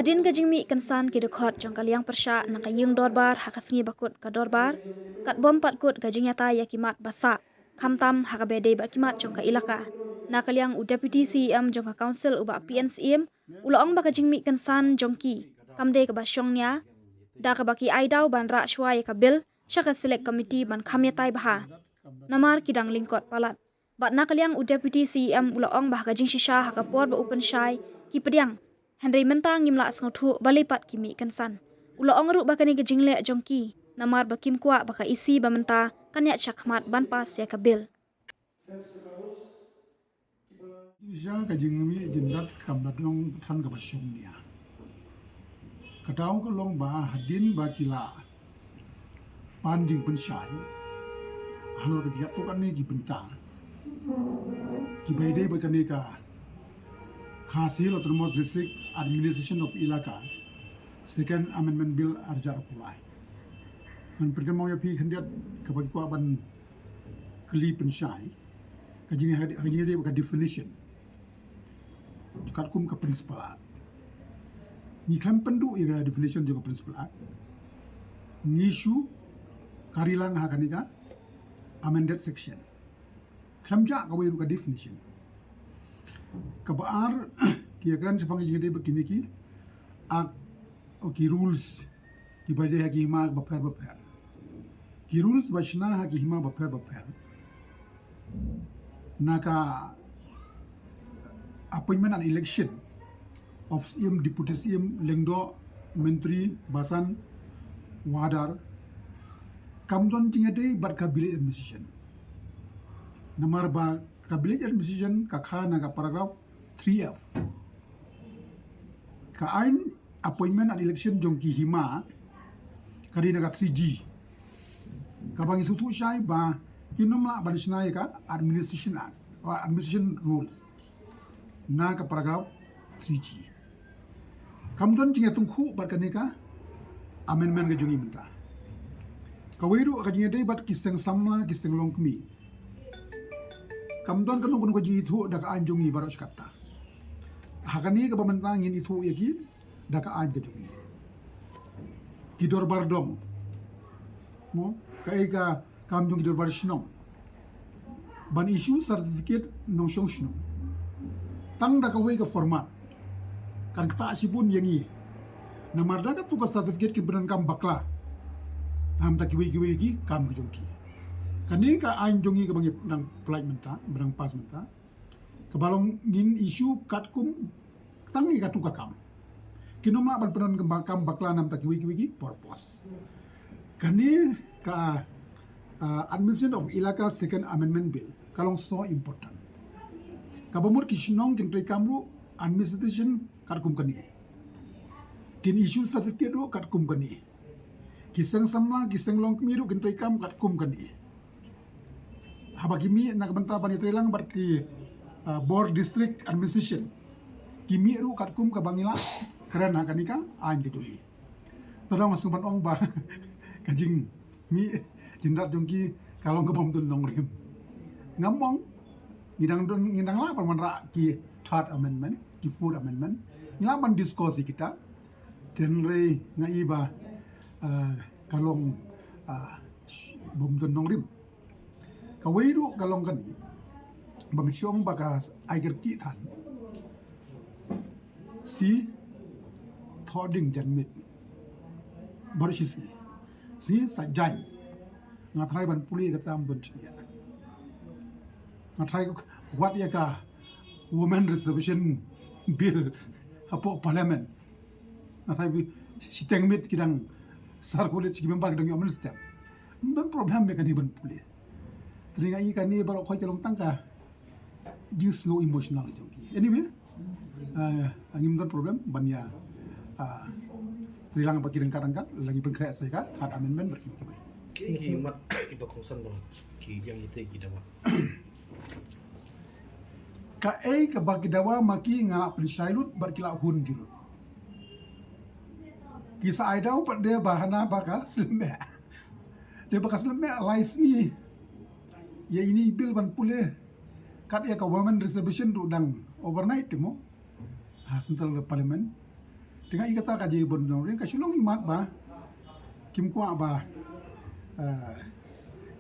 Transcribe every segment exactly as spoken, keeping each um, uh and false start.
Hadien ka jingmih kynsan ki dkhot jong ka liang pyrshah na ka ïing dorbar ha ka sngi ba kut ka dorbar, kat bym pat kut ka jingïatai ïa ki mat ba sah, khamtam ha kaba dei bad ki mat jong ka ilaka. Na ka liang u Deputy C E M jong ka Council u Bah P N Syiem, u la ong ba ka jingmih kynsan jong ki kam dei kaba shong nia, da kaba ki ai daw ban rah shuwa ïa ka bill sha ka Select Committee ban kham ïatai bha, namar ki dang lyngkot palat. Bad na ka liang u Deputy C E M u la ong ba ha ka jingshisha ha ka por ba u pynshai ki pdiang, hynrei mynta ngim lah sngewthuh balei pat ki mih kynsan. U la ong ruh ba kane ka jingleh jong ki namar ba kim kwah ba ka E C ba mynta kan ïaid shakhmat ban pass ïa ka bill. Jingshisha ka jingmih jingdat kam da dang than kaba shong nia. Ka daw ka long ba hadien ba ki la pan jingpynshai halor ka kiad to kane ki bynta kiba ïadei bad kane ka Khasi Hills Autonomous District Administration of Elaka, Second Amendment Bill arhajar arphew lai. Ngan pynkynmaw ïa phi khyndiat kaba ki kwah ban kylli pynshai. Ka jing, ka jingïadei bad ka definition katkum ka Principal Act. Ngi khlem pynduh ïa ka definition jong ka Principal Act. Ngi shu kari lang ha kane ka amended section. Khlem jah kawei ruh ka definition. Kaba ar, ki ïakren shaphang ka jingïadei bad kine ki act, o ki rules kiba dei ha ki hima bapher bapher. Ki rules ba shna ha ki hima bapher bapher na ka appointment and election of C M, Deputy C M, Lyngdoh, Myntri, Basan, Wadar, kam don jingïadei bad ka Village Administration. Namar ba ka Village Administration ka kha na ka paragraph three F. Ka aiñ appointment and election jong ki hima ka dei na ka three G. Kaba ngi sngewthuh shai ba kin ym lah ban shna ïa ka Administration Act, Administration Rules na ka paragraph three G. Kam don jingïatyngkhuh bad kane ka amendment ka jong ngi mynta. Kawei ruh ka jingïadei bad ki seng samla, ki seng longkmie. Kam don kano kano ka jingithuh da ka aiñ jong ngi baroh shi katta. Ha kane kaba mynta ngin ithuh ïa ki da ka aiñ ka jong ngi. Ki dorbar dong, mo, kaei ka kam jong ki dorbar shnong ban issue certificate nongshong shnong tang da kawei ka format kan ktah shibun ïa ngi. Namar da katu ka certificate kin pyndonkam bakla na bynta kiwei kiwei ki kam ki jong ki. Kane ka aiñ jong ngi kaba ngi dang pynlait mynta, ba dang pass mynta, kaba long ngin issue katkum tang ïa katu ka kam. Kin ym lah ban pyndonkam bakla na bynta kiwei kiwei ki purpose. Kane ka, ah, Administration of Elaka Second Amendment Bill ka long so important. Kaba mut ki shnong kin treikam ruh administration katkum kane. Kin issue certificate ruh katkum kane. Ki seng samla, ki seng longkmie ruh kin treikam katkum kane. Haba ki mih na ka bynta ban ïatreilang bad ki, ah, bor District Administration, ki mih ruh katkum kaba ngi la kren ha kane ka aiñ ka jong ngi. Te dang nga sngewbha ban ong ba ka jingmih jingdat jong ki ka long kaba ym don nongrim. Ngam ong, ngi dang don, ngi dang lah ban wanrah ki third amendment, ki fourth amendment. Ngi lah ban discuss ïa kita. Hynrei nga i ba, ah, ka long, ah, bym don nongrim. Kawei ruh ka long kane, ba mynshuwa ba ka ai kyrkieh than, shi thoh ding jan miet baroh shi sngi, shi sa jaiñ. Nga tharai ban pule kata ym don jingeh. Nga tharai wat ïa ka Women Reservation Bill hapoh Parliament. Nga tharai shiteng miet ki dang circulate, ki member ki dang ïoh mynstep. Ym don problem ïa kane ban pule. Te nga i kane baroh khoit ka long tang ka jingsngew emotional jong ki. Anyway, ah, ngim don problem ban ïa, ah, treilang bad ki ryngkat ryngkat, la ngi pynkhreh sa ïa ka third amendment bad kiwei kiwei. Ki, ki mat kiba kongsan ba ki jang ite ki dawa. Kaei kaba ki dawa ma ki nga la pynshai lut bad ki la hun jurut. Ki sa ai daw pat de ba hana ba ka slem eh. De ba ka slem eh lai sngi. Ïa ine i bill ban pule. Kat ïa ka women reservation ruh dang overnight te mo. Ha Central Parliament. Te nga i kata ka jingïabud nongrim, ka shu long imat ba kim kwah ba, eh,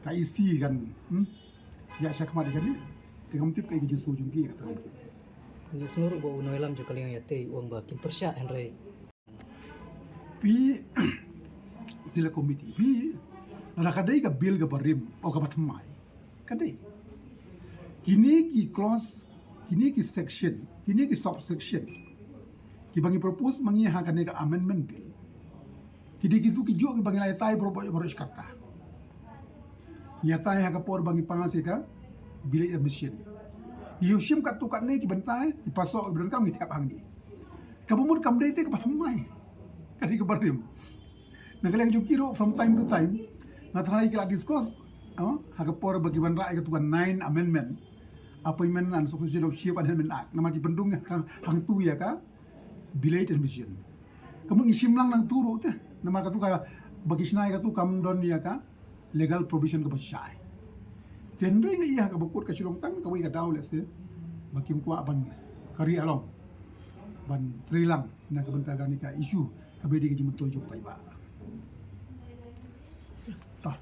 ka E C kan, hmm, ïa shakhmat ïa kane. Te ngam tip kaei ka jingsngew jong ki, kata ngam tip. Ngi sngew ruh ba u nongïalam jong ka liang ïatei u ong ba kim pyrshah, hynrei phi, Select Committee phi, lada ka dei ka bill kaba rim, o kaba thymmai, ka dei. Kine ki clause, kine ki section, kine ki subsection kiba ngi propose ma ngi ha kane ka amendment bill, ki dei kitu kijuh kiba ngi la ïatai baroh baroh shi katta. Ngi ïatai ha ka por ba ngi pass ïa ka Village Admission. Ngi ïoh shim katto katne ki bynta, ki pass, ki bynta ngi thep hangne. Kaba mut kam dei te kaba thymmai, ka dei kaba rim. Na ka liang jong ki ruh, from time to time nga tharai ki la discuss, ah, ha ka por ba ki wanrah ïa katu ka nine amendment, Appointment and Succession of Chief and Headman Act, namar ki pyndung hang, hangtu ïa ka Village Admission. Ka mut ngi shim lang nangtu ruh te, namar katu kaba ki shna ïa katu kam don ïa ka legal provision kaba shai. Te hynrei nga i ha kaba kut ka shu long tang kawei ka daw lehse ba kim kwah ban carry along, ban trei lang na ka bynta kane ka issue kaba dei ka jingmyntoi jong paidbah. Ta.